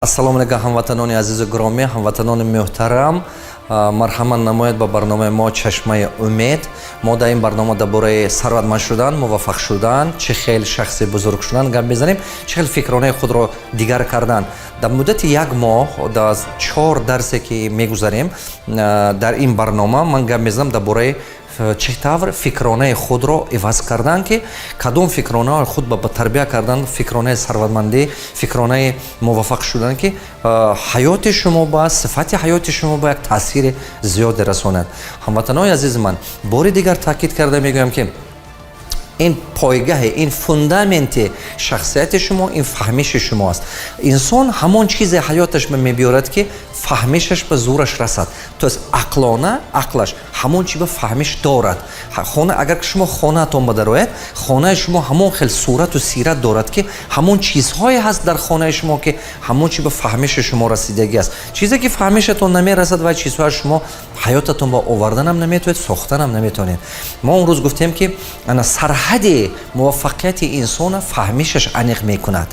Ассалому алайкум, ҳамватанони азизу гиромӣ, ҳамватанони муҳтарам. Марҳамат намоед ба барномаи мо «Чашмаи умед». Мо дар ин барнома дар бораи сарватманд шудан, муваффақ шудан, чӣ хел шахси бузург шудан гап мезанем, чӣ хел фикронаи худро дигар кардан. Дар муддати як моҳ, дар чор дарсе, ки мегузарем дар ин барнома, ман гап мезанам дар бораи чӣ тавр фикронаи худро иваз кардан, ки кадом фикронаҳои худ ба тарбия кардан, фикронаи сарватмандӣ, фикронаи муваффақ шудан, ки ҳаёти шумо ба сифати ҳаёти шумо ба як таъсири зиёде расонад. Ҳамватанои азизи ман, бори дигар таъкид карда мегӯям, ки ин пойгаҳи, ин фундаменти шахсияти шумо, ин фаҳмиши шумо аст. Инсон ҳамон чизе ҳаёташ мебиёрад, ки фаҳмишаш ба зӯраш расад, то есть ақлона, ақлаш ҳамон чи ба фаҳмиш дорад. Хона, агар шумо хонаатон ба дарояд, хонаи шумо ҳамон хел сурату сират дорад, ки ҳамон чизҳое ҳаст дар хонаи шумо, ки ҳамон чи ба фаҳмиши шумо расидагӣ аст. Чизе ки фаҳмишатон намерасад, вай чизҳоя шумо ҳаётатон ба оварданам наметавонед, сохтанам наметавонед. Мо он рӯз гуфтем, ки ана сарҳади муваффақияти инсона фаҳмишаш аниқ мекунад.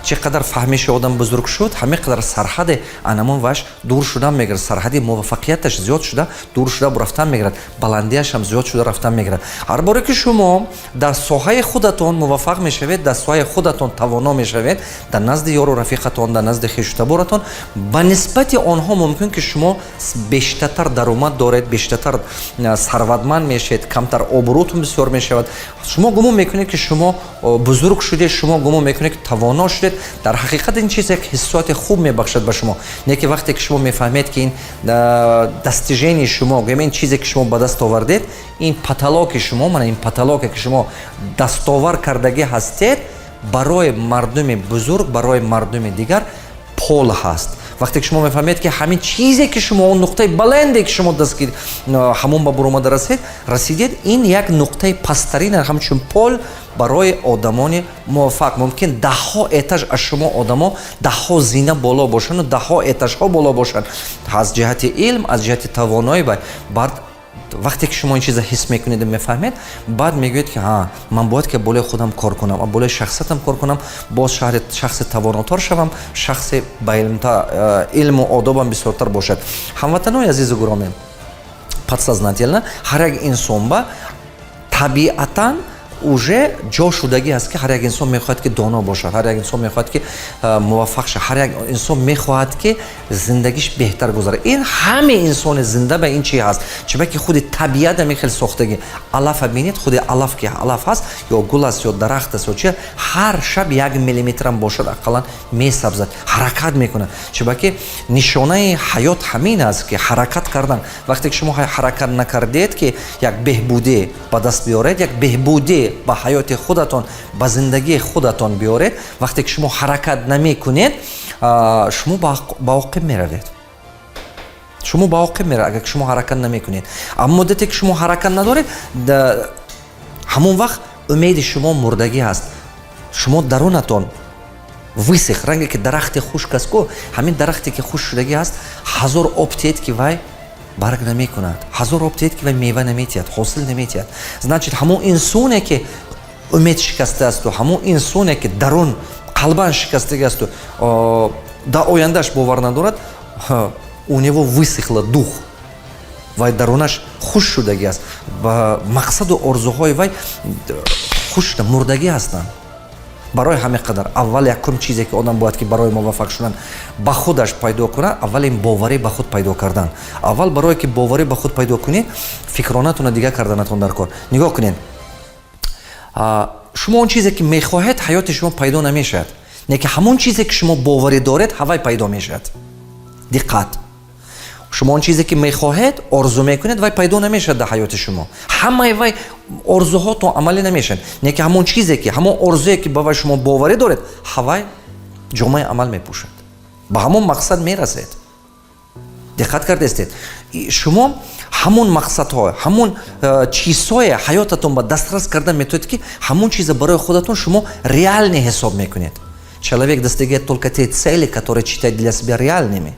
Чӣ қадар фаҳмиши одам бузург шуд, ҳамин қадар сарҳади анамон ваш дур шудан мегирад, сарҳади муваффақияташ зиёд шуда, дур шуда рафтан мегирад, баландиашам зиёд шуда рафтан мегирад. Ҳар боре ки шумо дар соҳаи худатон муваффақ мешавед, дар соҳаи худатон тавоно мешавед, дар назди ёру рафиқатон, дар назди хешу таборатон ба нисбати онҳо мумкин ки шумо бештартар даромад доред, бештартар сарватманд мешавед, камтар обрӯтон бисёр мешавад. Шумо гумон мекунед, ки шумо бузург шудед, шумо гумон мекунед, ки тавоно шудед. Дар ҳақиқат ин чиз як ҳиссиёти хуб мебахшад ба шумо. Не ки вақте ки шумо мефаҳмед, ки ин достижении шумо, гӯем, ин чизе, ки шумо ба даст овардед, ин потолоки шумо, мана ин потолоке, ки шумо дастовар кардагӣ ҳастед, барои мардуми бузург, барои мардуми дигар пол ҳаст. Вақте ки шумо мефаҳмед, ки ҳамин чизе, ки шумо, он нуқтаи баланде, ки шумо дастгир ҳамон ба буромада расидед, ин як нуқтаи пасттарин, ҳамчун пол барои одамони муваффақ. Мумкин даҳҳо этаж аз шумо одамо даҳҳо зина боло бошанду даҳҳо этажҳо боло бошанд аз ҷиҳати илм, аз ҷиҳати тавоноӣ. Баъд вақте ки шумо ин чиза ҳис мекунеду мефаҳмед, баъд мегӯед, ки ҳа, ман бояд ки болои худам кор кунам, болои шахсиятам кор кунам, боз шахси тавонотар шавам, шахси ба илму одобам бисёртар бошад. Ҳамватанои азизу гиромӣ, подсознательно ҳар як инсон ба табиатан уже ҷо шудагӣ аст, ки ҳар як инсон мехоҳад, ки доно бошад, ҳар як инсон мехоҳад, ки муваффақ шавад, ҳар як инсон мехоҳад, ки зиндагиш беҳтар гузарад. Ин ҳаме инсони зинда ба ин чи ҳаст, чунки худи табиат ҳамин хел сохтагӣ. Алафа бинед, худи алаф, ки алаф ҳаст, ё гул аст, ё дарахт аст, ё чи, ҳар шаб 1 миллиметрам бошад, ақаллан месабзад, ҳаракат мекунад, чунки нишонаи ҳаёт ҳамин аст, ки ҳаракат кардан. Вақте ки шумо ҳаракат накардед, ки як беҳбудӣ ба даст биёред, як беҳбудӣ ба ҳаёти худатон, ба зиндагии худатон биёред, вақте ки шумо ҳаракат намекунед, шумо ба оқиб меравед, шумо ба оқиб меравед, агар шумо ҳаракат намекунед. Аммо муддате ки шумо ҳаракат надоред, ҳамон вақт умеди шумо мурдагӣ ҳаст. Шумо дарунатон высох, ранге ки дарахти хушк аст ку. Ҳамин дарахте, ки хушк шудагӣ ҳаст, ҳазор об тиҳед, ки вай барг намекунад, ҳазор об тиҳед, ки вай мева наметиҳад, ҳосил наметиҳад. Значит, ҳамон инсоне, ки умед шикастаасту, ҳамон инсоне, ки дарун қалбан шикастагиасту, дар ояндааш бовар надорад, у него высохла дух, вай дарунаш хушк шудагӣ аст ва мақсаду орзуҳои вай хушк, мурдагӣ ҳастанд. Барои ҳамин қадар аввал якум чизе, ки одам бояд ки барои муваффақ шудан ба худаш пайдо кунад, аввал ин боварӣ ба худ пайдо кардан. Аввал барое ки боварӣ ба худ пайдо кунед, фикронатонро дигар карданатон дар кор. Нигоҳ кунед, шумо он чизе, ки мехоҳед, ҳаёти шумо пайдо намешавад, не ки ҳамон чизе, ки шумо боварӣ доред, ҳавай пайдо мешавад. Диққат! Шумо он чизе, ки мехоҳед, орзу мекунед, вай пайдо намешавад дар ҳаёти шумо. Ҳамаи вай орзуҳотон амалӣ намешавад, не ки ҳамон чизе, ки ҳамон орзуе, ки ба вай шумо боварӣ доред, ҳавай ҷомаи амал мепӯшад, ба ҳамон мақсад мерасед. Диққат кардестед? Шумо ҳамон мақсадҳо, ҳамон чизҳое ҳаётатон ба дастрас кардан метавонед, ки ҳамон чиза барои худатон шумо реальный ҳисоб мекунед. Человек достигает только те цели, которые считает для себя реальными.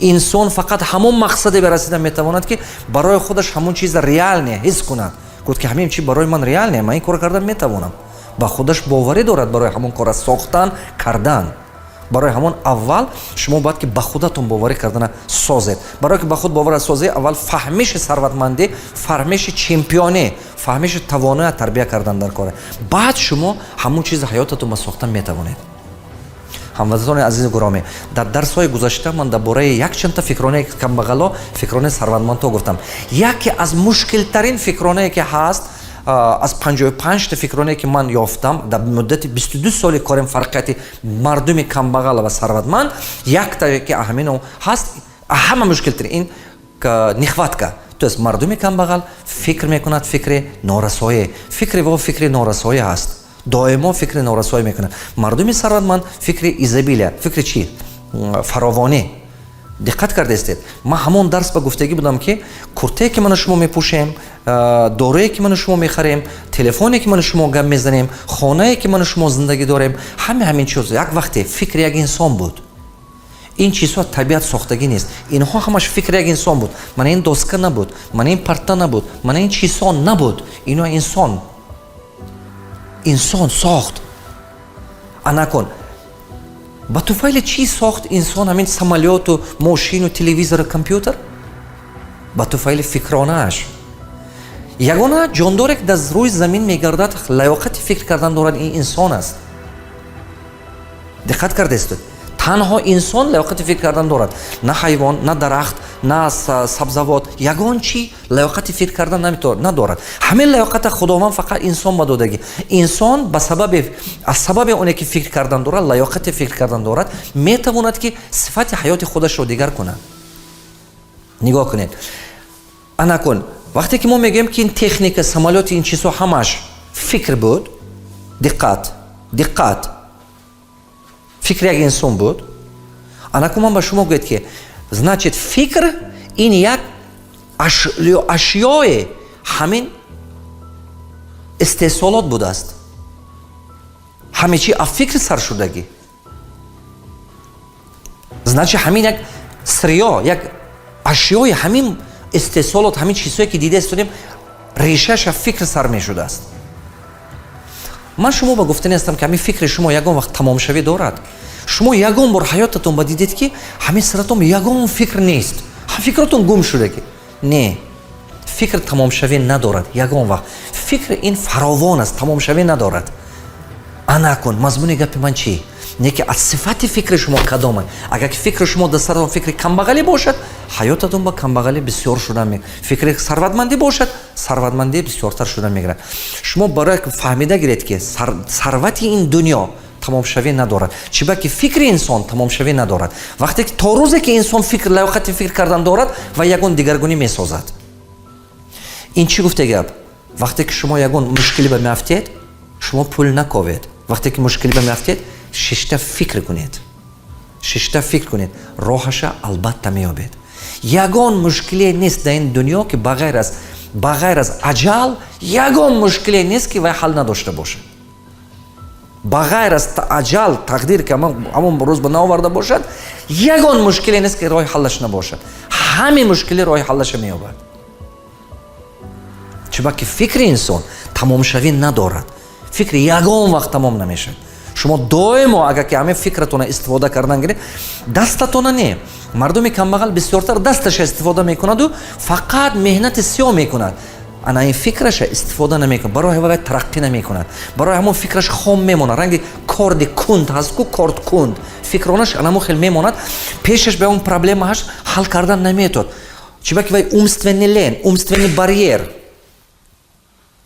Инсон фақат ҳамон мақсаде расида метавонад, ки барои худаш ҳамон чиза реальный ҳис кунад. Гуфт, ки ҳамин чи барои ман реальный, ман ин кор кардан метавонам, ба худаш боварӣ дорад барои ҳамон кора сохтан, кардан. Барои ҳамон аввал шумо бояд ки ба худатон боварӣ кардана созед. Барое ки ба худ бовара созед, аввал фаҳмиши сарватмандӣ, фаҳмиши чемпионӣ, фаҳмиши тавоноя тарбия кардан дар коре. Баъд шумо ҳамон чизи ҳаётатон ба сохта метавонед. Ҳамватанони азизу гиромӣ, дар дарсҳои гузашта ман дар бораи якчандта фикронаи камбағало, фикронаи сарватмандҳо гуфтам. Яке аз мушкилтарин фикронае ки ҳаст, аз 55-та фикронае ки ман ёфтам дар муддати 22 соли корим, фарқияти мардуми камбағал ва сарватманд, якта ки ҳамино ҳаст, ҳама мушкилтарин ин нехватка. То есть мардуми камбағал фикр мекунад фикри норасоӣ, фикри во фикри норасоӣ ҳаст, доимо фикри норасоӣ мекунад. Мардуми сарватманд фикри изобилия, фикри чӣ? Фаровонӣ. Диққат кардаистед, ман ҳамон дарс ба гуфтагӣ будам, ки куртае ки ману шумо мепӯшем, дорое ки ману шумо мехарем, телефоне ки ману шумо гап мезанем, хонае ки ману шумо зиндагӣ дорем, ҳаме ҳамин чиз як вақте фикри як инсон буд. Ин чизҳо табиат сохтагӣ нест, инҳо ҳамаш фикри як инсон буд. Мана ин доска набуд, мана ин парта набуд, мана ин чизҳо набуд. Ино инсон сохт. Анакун ба туфайли чӣ сохт инсон ҳамин самолёту, мошину, телевизору, компютер? Ба туфайли фикронааш. Ягона ҷондоре ки дар рӯи замин мегардад, лаёқати фикр кардан дорад, ин инсон аст. Диққат кардаистед, танҳо инсон лаёқати фикр кардан дорад. На ҳайвон, на дарахт, на сабзавот, ягон чӣ лаёқати фикр кардан надорад. Ҳамин лаёқата Худованд фақат инсон ба додагӣ. Инсон ба сабаби аз сабаби оне ки фикр кардан дорад, лаёқати фикр кардан дорад, метавонад ки сифати ҳаёти худашро дигар кунад. Нигоҳ кунед, анакун вақте ки мо мегӯем, ки ин техника, самолёти, ин чизҳо ҳамаш фикр буд, диққат, диққат, фикри як инсон буд. Анаку ман ба шумо гӯяд, ки значит, фикр ин як ашёе ҳамин истеҳсолот будааст. Ҳаме чи аз фикр саршудагӣ. Значит, ҳамин як сырьё, як ашёи ҳамин истеҳсолот, ҳамин чизҳое ки дида истодем, решаша фикр сар мешудааст. Ман шумо ба гуфтани ҳастам, ки ҳамин фикри шумо ягон вақт тамомшавӣ дорад? Шумо ягон бор ҳаётатон ба дидед, ки ҳамин саратон ягон фикр нест, фикротон гум шудаги? Не, фикр тамомшавӣ надорад ягон вақт. Фикр ин фаровон аст, тамомшавӣ надорад. Анакун мазмуни гапи ман чӣ? Не ки аз сифати фикри шумо кадоме. Агар ки фикри шумо дар саратон фикри камбағалӣ бошад, ҳаётатон ба камбағалӣ бисёр шуда, фикри сарватмандӣ бошад, сарватмандӣ бисёртар шуда мегирад. Шумо барои фаҳмида гиред, ки сарвати ин дунё тамомшавӣ надорад, чӣ ба ки фикри инсон тамомшавӣ надорад. Вақте ки то рӯзе ки инсон фикр, лаёқати фикр кардан дорад ва ягон дигаргунӣ месозад. Ин чӣ гуфте гап? Вақте ки шумо ягон мушкилӣ ба меафтед, шумо пул наковед. Вақте ки мушкилӣ ба меафтед, шишта фикр кунед, шишта фикр кунед, роҳаша албатта меёбед. Ягон мушкиле нест дар ин дунё, ки ба ғайр аз аҷал ягон мушкиле нест, ки вай ҳал надошта бошад. Ба ғайр аз аҷал, тақдир, ки ҳамон рӯз ба наоварда бошад, ягон мушкиле нест, ки роҳи ҳаллаш набошад. Ҳамин мушкиле роҳи ҳаллаша меёбад, чунки фикри инсон тамомшавӣ надорад. Фикр ягон вақт тамом намешавад. Шумо доимо агар ки ҳамин фикратона истифода кардан гиред, дастатона не. Мардуми камбағал бисёртар дасташа истифода мекунаду фақат меҳнати сиёҳ мекунад. Ана ин фикраша истифода намекунад, барои вай тараққӣ намекунад. Барои ҳамон фикраш хом мемонад, ранги корди кунд ҳаст ку, корд кунд, фикронаш анамо хел мемонад. Пешаш ба он проблемааш ҳал кардан наметод, чиба ки вай умственный лень, умственный барьер.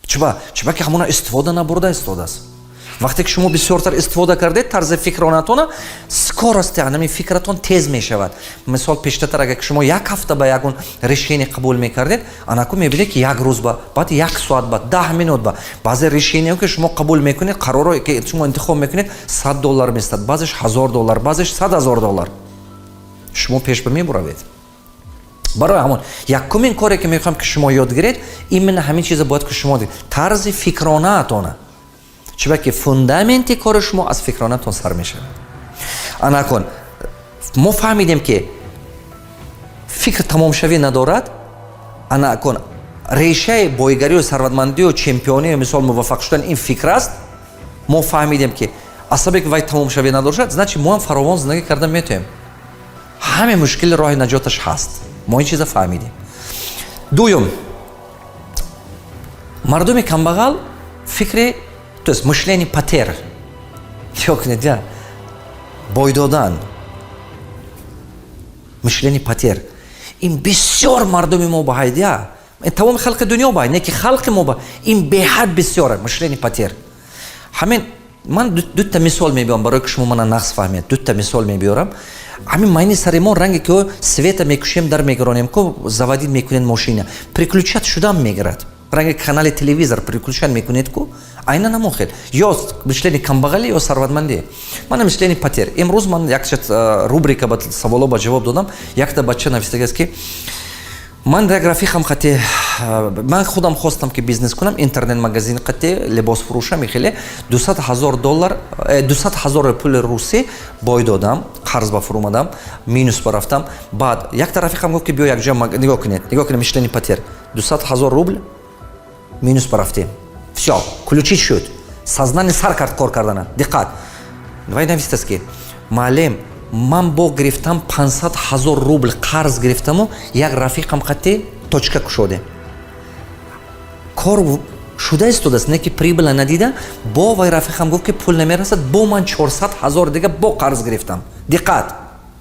Чиба ки ҳамона истифода набурда истодааст. Вақте ки шумо бисёртар истифода кардед тарзи фикронатона, скорости ҳамин фикратон тез мешавад. Мисол, пештатар агар ки шумо як ҳафта ба ягон решение қабул мекардед, анаку мебинед, ки як рӯз ба, баъд як соат ба, 10 минут ба. Баъзе решение ки шумо қабул мекунед, қароро ки шумо интихоб мекунед, 100 доллар местад, баъзеш 1000 доллар, баъзеш 100 000 доллар. Шумо пеш ба мебуравед. Барои ҳамон якумин коре ки мехоҳам, ки шумо ёд гиред, именно ҳамин чиза бояд ки шумо тарзи фикронаатона, чунки фундаменти кори шумо аз фикронатон сар мешавад. Анакун мо фаҳмидем, ки фикр тамомшавӣ надорад. Анакун решаи бойгарию сарватмандию чемпионию, мисол, муваффақ шудан ин фикр аст. Мо фаҳмидем, ки Асабе ки вай тамомшавӣ надошад, значит, мо ҳам фаровон зиндагӣ карда метавем. Ҳаме мушкили роҳи наҷоташ ҳаст, мо ин чиза фаҳмидем. Дуюм, мардуми камбағал фикри, то есть мышление потерь. Нигоҳ кунед, я бой додан, мышление потерь. Ин бисёр мардуми мо ба ҳайдия, тамоми халқи дунё ба, не ки халқи мо ба, ин беҳад бисёре мышление потерь. Ҳамин ман дута мисол мебиёрам, барои ки шумо мана нағз фаҳмед. Дута мисол мебиёрам. Ҳамин майни сари мо ранге ки света мекушем, дар мегиронем ку, заводить мекунед мошина, переключать шудам мегирад. Ранги канали телевизор переключать мекунед ку, айнан ҳамон хел. Ё мышление камбағалӣ, ё сарватмандӣ. Мана мышление потерь. Имрӯз ман якча рубрика ба саволо ба ҷавоб додам. Якта бача навистагааст, ки ман як рафиқам қати, ман худам хостам, ки бизнес кунам, интернет магазин қати либос фурӯшам. Хеле 200 000 доллар, 200 000 пули русӣ бой додам, қарз ба фурӯмадам, минус барафтам. Баъд якта рафиқам гуфт, ки биё якҷо. Нигоҳ кунед, нигоҳ кунед, мышление потерь. 200 000 рубл минус барафтем, всё, включить шуд сознание, сар кард кор кардана. Диққат, вай навистааст, ки муаллим, ман бо гирифтам 500 000 рубл қарз гирифтаму як рафиқам қати точка кушодем. Кор шуда истодааст, не ки прибыла надида. Бо вай рафиқам гуфт, ки пул намерасад, бо ман 400 000 дига бо қарз гирифтам. Диққат,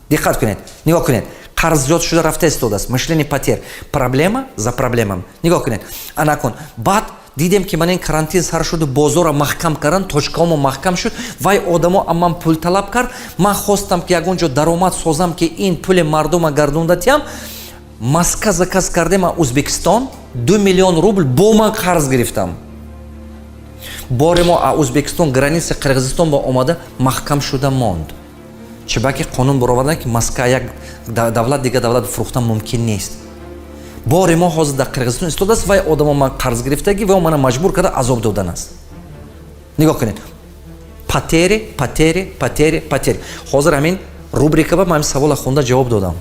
диққат кунед, нигоҳ кунед, қарз зиёд шуда рафта истодааст. Мышление потерь, проблема за проблемам. Нигоҳ кунед, анакун баъд дидем, ки ман ин карантин сар шуду, бозорро маҳкам кардан, точкаомо маҳкам шуд. Вай одамо ман пул талаб кард. Ман хостам, ки ягон ҷо даромад созам, ки ин пули мардума гардонда тиям. Маска заказ кардем аз Узбекистон, 2 миллион рубл бо ман қарз гирифтам. Бори мо аз Узбекистон граница Қирғизистон ба омада маҳкам шуда монд. Чибаки қонун баровардан, ки маска як давлат дига давлат фурӯхтан мумкин нест. Бори мо ҳозир дар Қирғизистон истодааст. Вай одамо ман қарз гирифтагӣ, вай мана маҷбур карда, азоб додан аст. Нигоҳ кунед: потери, потери, потери, потери. Ҳозир ҳамин рубрика ба ман ҳамин савола хонда ҷавоб додам.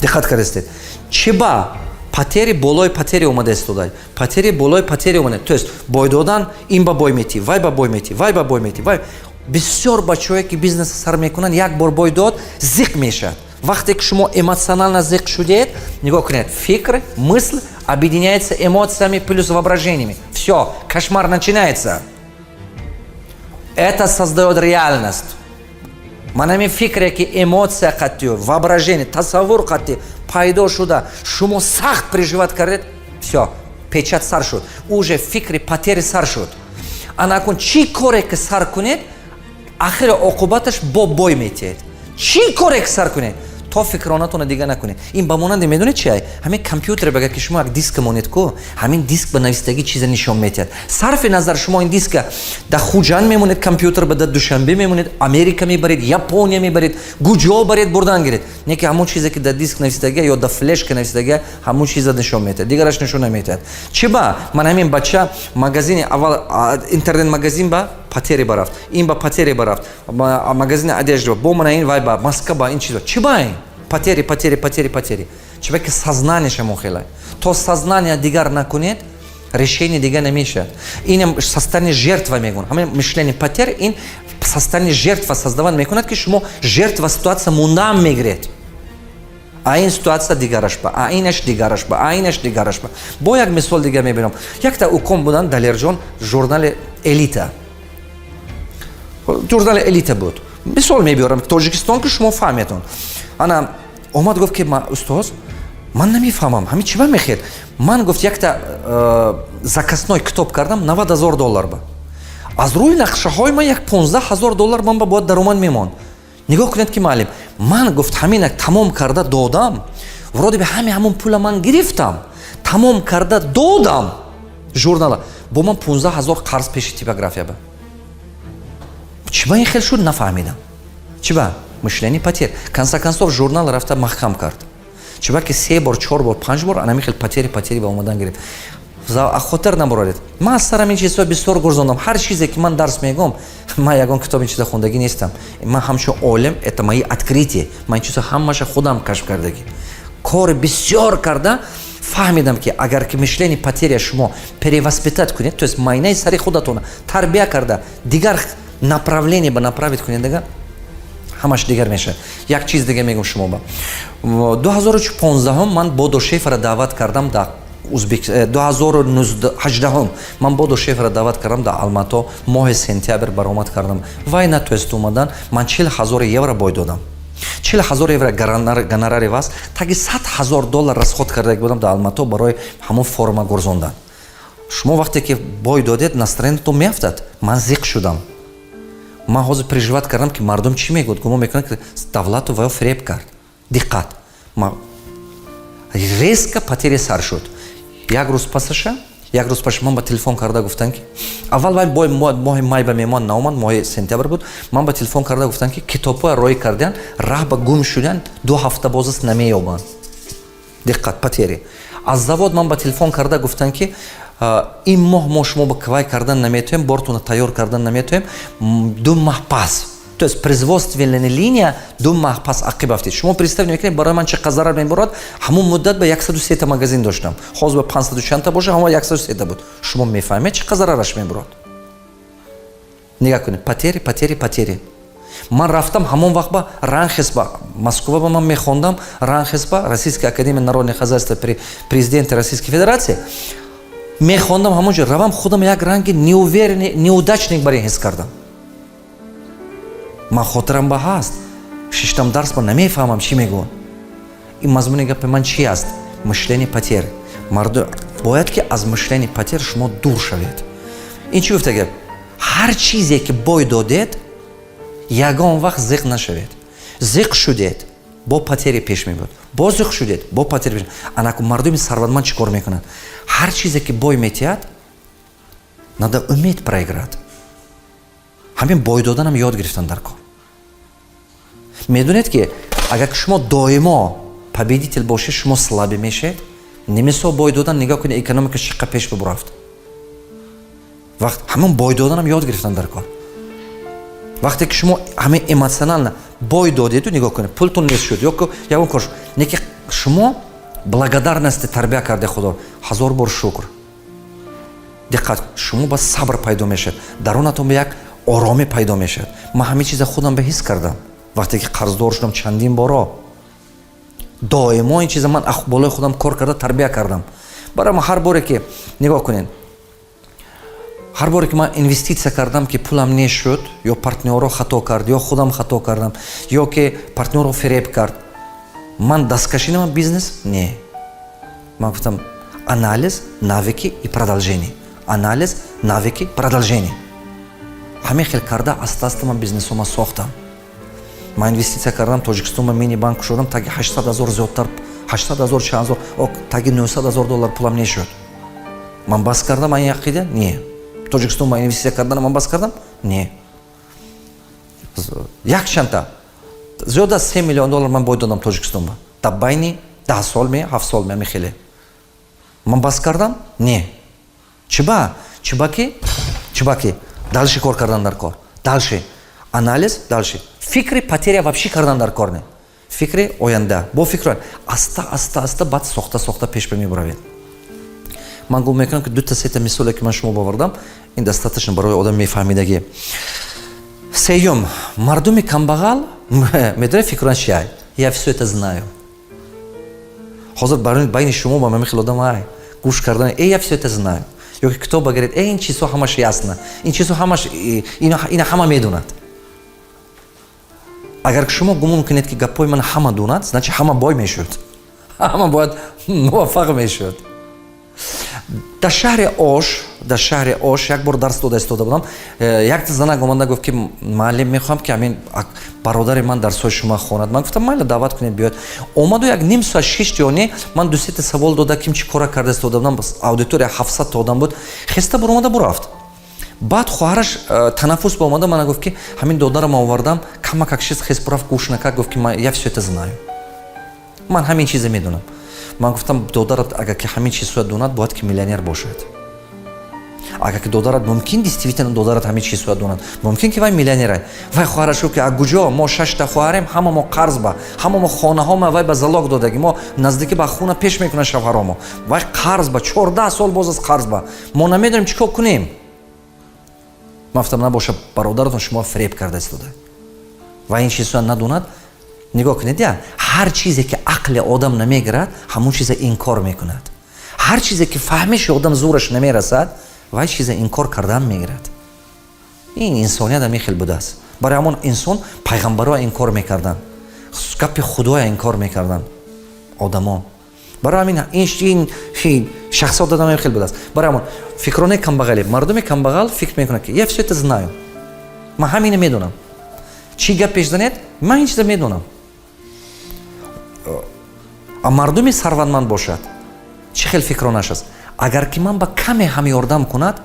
Диққат кардастед, чӣ ба потери болои потери омада истода, потери болои потери омада. То есть бой додан, ин ба бой метӣ, вай ба бой метӣ, вай ба бой метӣ, вай. Бисёр бачаҳое, ки бизнеса сар мекунанд, як бор бой дод, зиқ мешавад. Вақте ки шумо эмоционально зиқ шудед, нигоҳ кунед, фикр, мысль объединяется эмоциями плюс воображениями, все, кошмар начинается, это создает реальность. Ман ҳамин фикре, ки эмоция қаттию воображение, тасаввур қатти пайдо шуда, шумо сахт переживать кардед, все, печать сар шуд, уже фикри потери сар шуд. Ана акун чӣ коре ки сар кунед, ахири оқубаташ бо бой метиҳед. Чӣ коре ки сар кунед, то фикронатонро дига накунед. Ин ба монанде, медонед чи ай? Ҳамин компютере багар ки шумо як диска монед ку, ҳамин диск ба навистагӣ чиза нишон метиҳад. Сарфи назар, шумо ин диска дар Хуҷанд мемонед, компютер ба дар Душанбе мемонед, Америка мебаред, Япония мебаред, гуҷо баред, бурдан гиред, не ки ҳамон чизе, ки дар диск навистагия ё дар флешка навистагия, ҳамон чиза нишон метиҳад, дигараш нишон наметиҳад. Чи ба ман ҳамин бача магазини аввал интернет магазин ба потери барафт, ин ба потери барафт, магазини одежда бо мана ин вай ба маска ба ин чизо. Чи ба ин потери, потери, потери, потери? Чиба ки сознание шамо хелай. То сознание дигар накунед, решение дига намешавад. Инам состояние жертва мегӯн. Ҳамин мышление потерь ин состояние жертва создавать мекунад, ки шумо жертва ситуация мондаам мегиред. А ин ситуация дигараш ба, а инаш дигараш ба, а инаш дигараш ба. Бо як мисол дига мебинам. Якта уком будан, Далерҷон, журнали «Элита», журнали «Элита» буд. Мисол мебиёрам Тоҷикистон, ки шумо фаҳметон. Ана омад, гуфт, ки устоз, ман намефаҳмам, ҳамин чӣ ба мехед. Ман, гуфт, якта заказной китоб кардам 90 000 доллар ба. Аз рӯи нақшаҳои ман як 15 000 доллар ман ба бояд даромад мемонд. Нигоҳ кунед, ки муаллим, ман, гуфт, ҳамина тамом карда додам, вроде бы ҳами ҳамон пула ман гирифтам, тамом карда додам журнала, бо ман 15 000 қарз пеши типография ба. Чӣ ба ин хел шуд, нафаҳмидам. Чӣ ба? Мышление потерь. Конца концов журнал рафта маҳкам кард. Чиба ки се бор, чор бор, панҷ бор анами хел потери, потери ба омадан гирифт. Хотир набароред, ман аз сарам ин чизҳо бисёр гурзондам. Ҳар чизе, ки ман дарс мегӯм, ман ягон китоб ин чиза хондагӣ нестам. Ман ҳамчун олим, это мои открытие. Ман ин чизо ҳамаша худам кашф кардагӣ, кори бисёр карда фаҳмидам, ки агар ки мышление потеря шумо перевоспитать кунед, то есть майнаи сари худатона тарбия карда, дигар Направление ба направить кунед, дага ҳамаш дигар мешавад. Як чиз дига мегӯм шумо ба. 2015 ман Бодо Шефера даъват кардам дар Узбек, 2018 ман Бодо Шефера даъват кардам дар Алмато, моҳи сентябр баромад кардам. Вай натуест омадан. Ман 40 000 евро бой додам, 40 000 евро гонорари вас, таги 100 000 доллар расход карда будам дар Алмато барои ҳамон форума гурзондан. Шумо вақте ки бой додед, настроение тон меафтад. Ман зиқ шудам. Ман ҳозир переживать кардам, ки мардум чӣ мегӯяд, гумон мекунанд, ки давлату ваё фиреб кард. Диққат, резко потери сар шуд. Як рӯз пасаша, як рӯз паша ман ба телефон карда гуфтанд, ки аввал вай бой моҳи май ба меҳмон наомад, моҳи сентябр буд. Ман ба телефон карда гуфтанд, ки китобҳоя роӣ кардиян, раҳ ба гум шуданд, 2 ҳафта боз аст, намеёбанд. Диққат, потери. Аз завод ман ба телефон карда гуфтанд, ки ин моҳ мо шумо ба квай кардан наметоем, бортона тайёр кардан наметоем, 2 маҳ пас, то есть производственная линия 2 маҳ пас ақиб афтид. Шумо представь мекунед, барои ман чӣ қадр зарар меборад? Ҳамон муддат ба 103-та магазин доштам, ҳозир ба 500 чандта боша, ҳамон 103-та буд. Шумо мефаҳмед, чӣ қадр зарараш мебурад? Нигаҳ кунед: потери, потери, потери. Ман рафтам ҳамон вақт ба РАНХиГС, ба Москва ба ман мехондам, РАНХиГС ба, Российская академия народного хозяйства при президенте Российской Федерации мехондам. Ҳамон ҷо равам, худам як ранги неуверенный, неудачник бар ин ҳис кардам. Ман хотирам ба ҳаст, шиштам дарс ба, намефаҳмам, чӣ мегӯяд. Ин мазмуни гапи ман чи аст? Мышление потерь. Мардум бояд ки аз мышление потерь шумо дур шавед. Ин чӣ гуфта гап? Ҳар чизе ки бой додед, ягон вақт зиқ нашавед. Зиқ шудед, бо потери пеш мебуд, бо зиқ шудед, бо потери. Анаку мардуми сарватманд чӣ кор мекунад? Ҳар чизе ки бой метиҳад, надо уметь проиграть. Ҳамин бой доданам ёд гирифтан дар кор. Медонед, ки агар шумо доимо победитель бошед, шумо слабый мешед. Немисо бой додан, нигоҳ кунед, экономика чӣ қадр пеш бурафт. Вақт ҳамон бой доданам ёд гирифтан дар кор. Вақте ки шумо ҳамин эмоционально бой додеду, нигоҳ кунед, пултон нест шуд ё ягон кор не, ки шумо благодарности тарбия карде, Худо ҳазор бор шукр. Диққат, шумо ба сабр пайдо мешавад, дарунатон ба як оромӣ пайдо мешавад. Ман ҳамин чиза худам ба ҳис кардам, вақте ки қарздор шудам чандин боро. Доимо ин чиза ман болои худам кор карда тарбия кардам. Барои ман ҳар боре ки, нигоҳ кунед, ҳар боре ки ман инвеститсия кардам, ки пулам нешуд, ё партнёро хато кард, ё худам хато кардам, ё ки партнёро фиреб кард, ман даст кашидам бизнес? Не, ман гуфтам: анализ, навыки и продолжение, анализ, навыки, продолжение. Ҳамин хел карда, аста аста ман бизнесома сохтам. Ман инвеститсия кардам Тоҷикистон ба, мини банк кушодам, таги 800 ҳазор зиёдтар, 800 ҳазор, чанд ҳазор, таги 900 ҳазор доллар пулам нешуд. Ман бас кардам ин ақида? Не. Тоҷикистон ба инвеститсия карданам ман бас кардам? Не. Якчандта, зиёд аз 3 миллион доллар ман бой додам Тоҷикистон ба дар байни 10 сол ме, 7 сол ме, ами хеле. Ман бас кардам? Не. Чиба? Чиба ки дальше кор кардан дар кор, дальше анализ, дальше фикри потеря вообще кардан дар кор не, фикри оянда, бо фикр аста аста аста баъд сохта сохта пеш мебуравед. Ман гум мекунам, ки дута сета мисоле, ки ман шумо бовардам, ин достаточно барои одам мефаҳмидагӣ. Сеюм, мардуми камбағал, медонед, фикрон чиай? «Я все это знаю». Ҳозир байни шумо ба ман хел одам ай гӯш кардан: «Э, я все это знаю». Ё ки китоб багиред: «Э, ин чизҳо ҳамаш ясно, ин чизҳо ҳамаш, ина ҳама медонад». Агар шумо гумон кунед, ки гапҳои ман ҳама донад, значит, ҳама бой мешуд, ҳама бояд муваффақ мешуд. Дар шаҳри Ош як бор дарс дода истода будам. Як занак омада гуфт, ки муаллим, мехоҳам, ки ҳамин бародари ман дарсҳои шумо хонад. Ман гуфтам: «Майла, даъват кунед, биёд». Омаду як ним соат шишт ё не, ман дусета савол дода, ким чӣ кора карда истода будам. Аудитория 700-та одам буд. Хеста буромада бурафт. Баъд хоҳараш танаффус ба омада мана гуфт, ки ҳамин додарам овардам, камакак шист, хес бурафт, гӯш накард. Гуфт, ки «Я все это знаю, ман ҳамин чизе медонам». Ман гуфтам: «Додарат агар ки ҳамин чизҳоя донад, бояд ки миллионер бошад». Агар ки додарат, мумкин, действительно додарат ҳамин чизҳоя донад, мумкин ки вай миллионера. Вай хоҳараш гуфт, ки а куҷо? Мо шашта хоҳарем, ҳама мо қарз ба, ҳама мо хонаҳома вай ба залог додагӣ, мо наздикӣ ба хона пеш мекунад шавҳаромо, вай қарз ба, 14 сол боз аз қарз ба, мо намедонем чӣ кор кунем. Ман гуфтам, набоша бародаратон шумо фиреб карда истода ва ин чизҳоя надонад. Нигоҳ кунед, я ҳар чизе ки ақли одам намегирад, ҳамон чиза инкор мекунад. Ҳар чизе ки фаҳмиши одам зӯраш намерасад, вай чиза инкор кардан мегирад. Ин инсоният ҳамин хел будааст. Барои ҳамон инсон пайғамбарро инкор мекарданд, гапи худоя инкор мекарданд одамо. Барои ҳамин ин шахсият одам ҳамин хел будааст. Барои ҳамон фикронаи камбағалӣ, мардуми камбағал фикр мекунад, ки я все это знаю, ман ҳамина медонам, чӣ гап пеш занед, ман ин чиза медонам. А мардуми сарватманд бошад, чӣ хел фикронаш аст? Агар ки ман ба каме ҳам ёрдам кунад,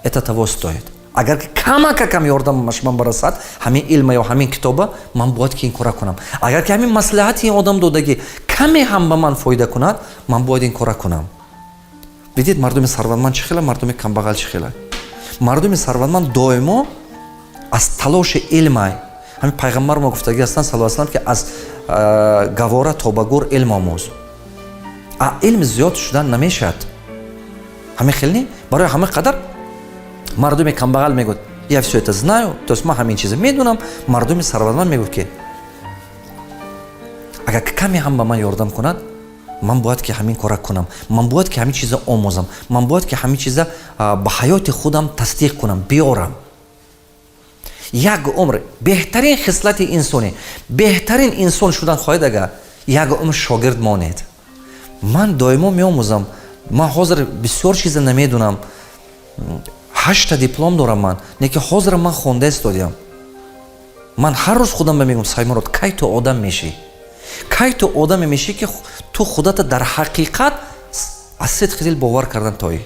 это того стоит. Агар ки камакакам ёрдамаш ман барасад, ҳамин илма ё ҳамин китоба, ман бояд ки ин кора кунам. Агар ки ҳамин маслиҳати ин одам додагӣ каме ҳам ба ман фоида кунад, ман бояд ин кора кунам. Видед, мардуми сарватманд чӣ хела, мардуми камбағал чӣ хела? Мардуми сарватманд доимо аз талоши илмай. Ҳамин пайғамбар мо гуфтагӣ ҳастанд, сал салам, ки аз гавора то ба гур илм омӯз. А илм зиёд шудан намешавад, ҳамин хел не? Барои ҳамин қадар мардуми камбағал мегӯяд: «Я все это знаю», то есть ман ҳамин чиза медонам. Мардуми сарватманд мегӯяд, ки агар каме ҳам ба ман ёрдам кунад, ман бояд ки ҳамин кора кунам, ман бояд ки ҳамин чиза омӯзам, ман бояд ки ҳамин чиза ба ҳаёти худам тасдиқ кунам, биёрам. Як умр беҳтарин хислати инсонӣ, беҳтарин инсон шудан хоҳед, агар як умр шогирд монед. Ман доимо меомӯзам. Ман ҳозир бисёр чиза намедонам. Ҳашта диплом дорам ман, не ки ҳозир ман хонда истодиям. Ман ҳар рӯз худам ба мегӯям: «Саймурод, кай ту одам мешӣ? Кай ту одаме мешӣ, ки ту худата дар ҳақиқат аз сидқи дил бовар кардан тоӣ?»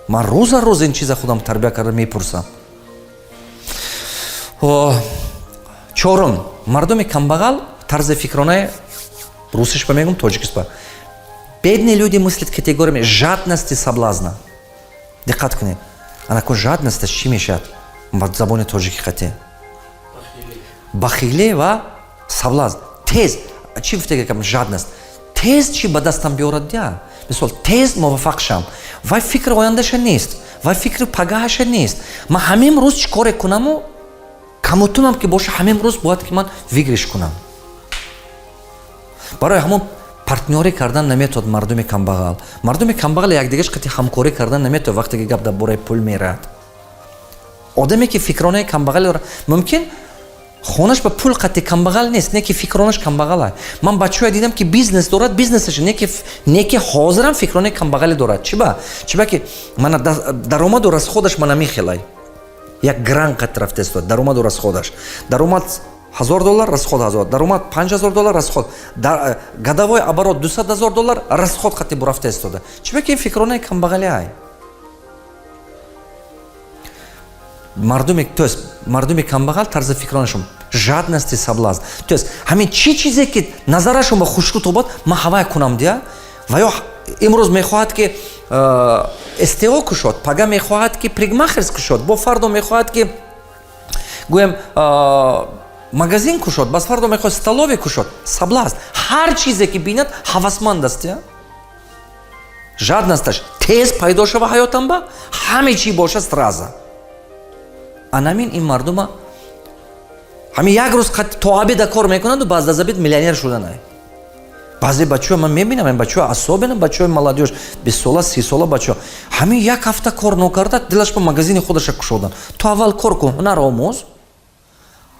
Ман рӯза рӯз ин чиза худам тарбия карда мепурсам. Чорум, мардуми камбағал тарзи фикронаи, русиш ба мегӯм, тоҷикиш ба: бедные люди мыслят категориями жадности, соблазна. Диққат кунед, анако жадность аш чӣ мешавад ба забони тоҷикӣ? Қате бахиле ва соблазн. Тез чӣ гуфтага, жадность, тез чӣ ба дастам биёрад, дя мисол, тез муваффақ шам. Вай фикри ояндаша нест, вай фикри пагаҳаша нест. Ман ҳамин рӯз чӣ коре кунаму, камутунам ки боша, ҳамин рӯз бояд ки ман выигрыш кунам. Барои ҳамон партнёрӣ кардан наметавад мардуми камбағал. Мардуми камбағал якдигаш қати ҳамкорӣ кардан наметавад, вақте ки гап дар бораи пул мерад. Одаме ки фикронаи камбағале дорад, мумкин хонаш ба пул қати камбағал нест, не ки фикронаш камбағала. Ман бачаҳое дидам, ки бизнес дорад, бизнесаш не ки ҳозирам фикронаи камбағале дорад. Чиба? Чиба ки мана даромаду расход аш мана михелай, як гран қат рафта истод даромаду расход аш. Даромад 1000 доллар, расход 1000, даромад 5000 доллар, расход, годовой оборот 200 000 доллар, расход қати бурафта истода. Чиба ки ин фикронаи камбағали ай мардуми. То есть мардуми камбағал тарзи фикронашон жадности, соблазн, то есть ҳамин чӣ чизе ки назарашон ба хушрӯ тобад, ман ҳавай кунам дия. Ва ё имрӯз мехоҳад ки СТО кушод, пага мехоҳад ки парикмахерс кушод, бо фардо мехоҳад ки, гӯем, магазин кушод, бас фардо мехоҳад столовый кушод. Соблазн, ҳар чизе ки бинад, ҳавасманд аст я жадность аш тез пайдо шава ҳаётам ба ҳаме чӣ боша сразу. Анамин ин мардума ҳамин як рӯз то обеда кор мекунаду баъд аз обед миллионер шуданай. Баъзе бачаҳо ман мебинам, ин бачаҳо, особенно бачаҳои молодёжь, 20 сола, 30 сола бачаҳо, ҳамин як ҳафта кор нокарда, дилаш ба магазини худаша кушодан. Ту аввал кор кун, ҳунар омӯз.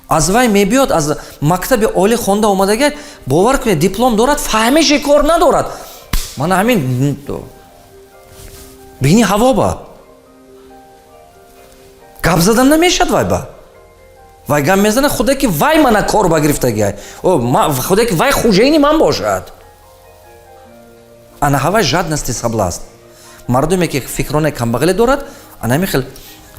Аз вай мебиёд, аз мактаби олӣ хонда омадага, бовар кунед, диплом дорад, фаҳмиши кор надорад. Мана ҳамин бини ҳаво ба гап задан намешад. Вай ба вай гап мезанад, худе ки вай мана кор ба гирифтагиай, худе ки вай хозяин и ман бошад. Ана ҳавай жадности, соблазн. Мардуме ки фикроне камбағале дорад, ана ҳамин хел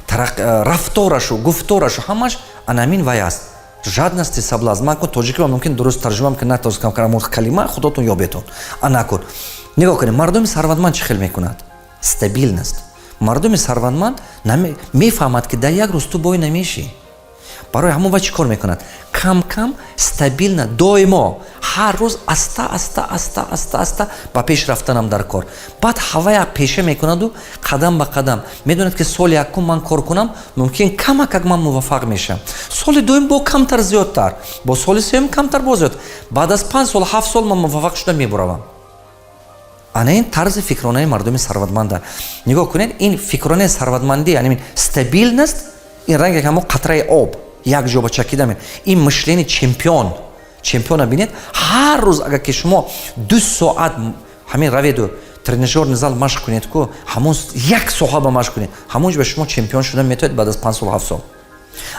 рафторашу, гуфторашу, ҳамаш ана ҳамин вай аст, жадности, соблазн. Ман кун тоҷикиро мумкин дуруст тарҷумам ки натонистам кардам, калима худотон ёбетон. Ана кун, нигоҳ кунед, мардуми сарватманд чӣ хел мекунад? Стабильность. Мардуми сарватманд мефаҳмад, ки дар як рӯз ту бой намешӣ. Барои ҳамон ва чӣ кор мекунад? Кам кам, стабильно, доимо, ҳар рӯз аста аста, аста аста, аста ба пеш рафтанам дар кор. Баъд ҳавая пеша мекунаду қадам ба қадам медонад, ки соли якум ман кор кунам, мумкин камакак ман муваффақ мешавам, соли дуюм бо камтар зиёдтар, бо соли сеюм камтар бо зиёд, баъд аз 5 сол, 7 сол ман муваффақ шуда мебуравам. Ана ин тарзи фикронаи мардуми сарватманда. Нигоҳ кунед, ин фикронаи сарватмандӣ, яъне стабильность, ин ранге ҳамо қатраи об як ҷо ба чакида. Ин мышление чемпион. Чемпиона бинед. Ҳар рӯз агар ки шумо 2 соат ҳамин раведу тренажёрный зал машқ кунед ку, ҳамон як соҳа ба машқ кунед, ҳамон ҷо ба шумо чемпион шуда метавонед баъд аз 5 сол, 7 сол.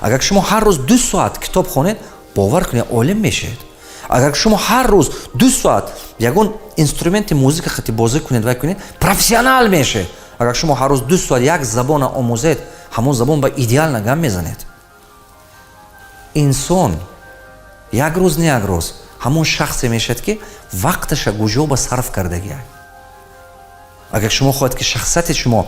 Агар шумо ҳар рӯз 2 соат китоб хонед, бовар кунед, олим мешавед. Агар шумо ҳар рӯз 2 соат ягон инструменти музыка хати бозӣ кунед, вай кунед, профессионал мешавед. Агар шумо ҳар рӯз 2 соат як забона омӯзед, ҳамон забон ба идеально гап мезанед. Инсон як рӯз, не як рӯз, ҳамон шахсе мешавад, ки вақташа гуҷо ба сарф кардагия. Агар шумо хоҳед, ки шахсияти шумо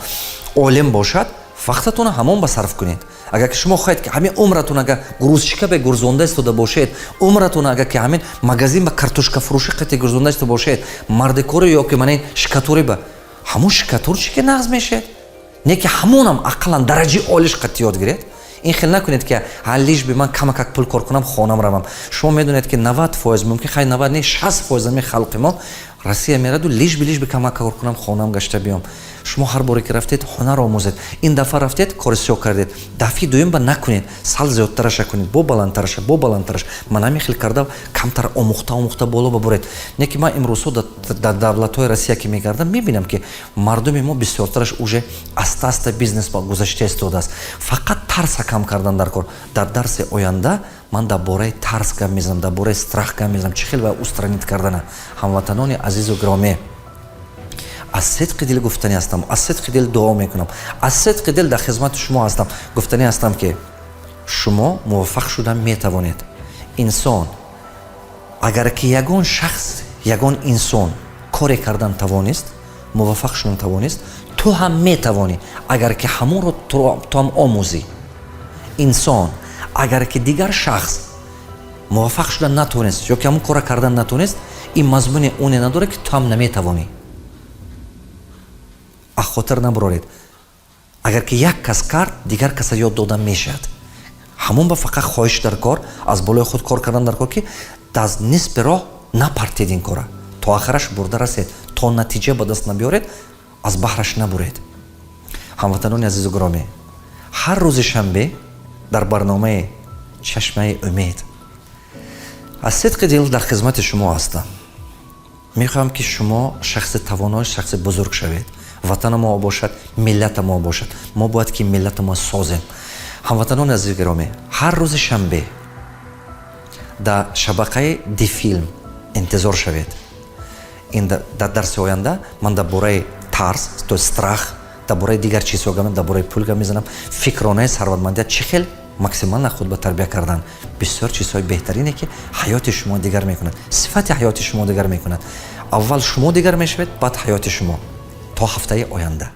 олим бошад, вақтатонро ҳамон ба сарф кунед. Агар ки шумо хоҳед, ки ҳамин умратон агар грузчика бе гурзонда истода бошед, умратон агар ки ҳамин магазин ба картошкафурӯшӣ қати гурзонда истода бошед, мардикори ё ки мана штукатури ба ҳамон штукатурчи ки нағз мешед, не ки ҳамонам ақаллан дараҷаи олиш қати ёд гиред. Ин хел накунед, ки лишь бы ман камакак пул кор кунам, хонам равам. Шумо медонед, ки 90%, мумкин хай 90 не, 60% ами халқи мо Россия мераду лишь бы камак кор кунам, хонам гашта биём. Шумо ҳар боре ки рафтед, ҳунар омӯзед. Ин дафъа рафтед, кори сиёҳ кардед, дафъи дуюм ба накунед, сал зиёдтараша кунед, бо баландтараша, бо баландтараш. Ман ҳамин хел карда, камтар омӯхта омӯхта боло бабуред. Не ки ман имрӯзҳо дар давлатҳои Россия ки мегардам, мебинам, ки мардуми мо бисёртараш уже аста аста бизнес ба гузашта истодааст. Фақат тарса кам кардан дар кор. Дар дарси оянда ман дар бораи тарс гап мезанам, дар бораи страх гап мезанам, чӣ хел ба устранить кардана. Ҳамватанони азизу гиромӣ, аз сидқи дил гуфтанӣ ҳастам, аз сидқи дил дуо мекунам, аз сидқи дил дар хизмати шумо ҳастам. Гуфтанӣ ҳастам, ки шумо муваффақ шуда метавонед. Инсон агар ки ягон шахс, ягон инсон коре кардан тавонист, муваффақ шудан тавонист, ту ҳам метавонӣ, агар ки ҳамонро ту ҳам омӯзӣ. Инсон агар ки дигар шахс муваффақ шудан натавонист ё ки ҳамон кора кардан натавонист, ин мазмуни оне надорад, ки ту ҳам наметавонӣ. Аз хотир набуроред: агар ки як кас кард, дигар каса ёд дода мешавад. Ҳамон ба фақат хоҳиш дар кор, аз болои худ кор кардан дар кор, ки аз нисфи роҳ напартед, ин кора то охираш бурда расед, то натиҷа ба даст набиёред, аз баҳраш набуред. Ҳамватанони азизу гиромӣ, ҳар рӯзи шанбе дар барномаи «Чашмаи умед» аз сидқи дил дар хизмати шумо ҳастам. Мехоҳам, ки шумо шахси тавоно, шахси бузург шавед. Ватана мо бошад, миллата мо бошад, мо бояд ки миллата мо созем. Ҳамватанони азизи гиромӣ, ҳар рӯзи шанбе дар шабақаи Дифилм интизор шавед. Ин дар дарси оянда ман дар бораи тарс, то страх, дар бораи дигар чизҳо гап, дар бораи пул гап мезанам, фикронаи сарватмандият, чӣ хел максимально худ ба тарбия кардан, бисёр чизҳои беҳтарине, ки ҳаёти шумо дигар мекунад, сифати ҳаёти шумо дигар мекунад. Аввал шумо дигар мешавед, баъд ҳаёти шумо. То ҳафтаи оянда.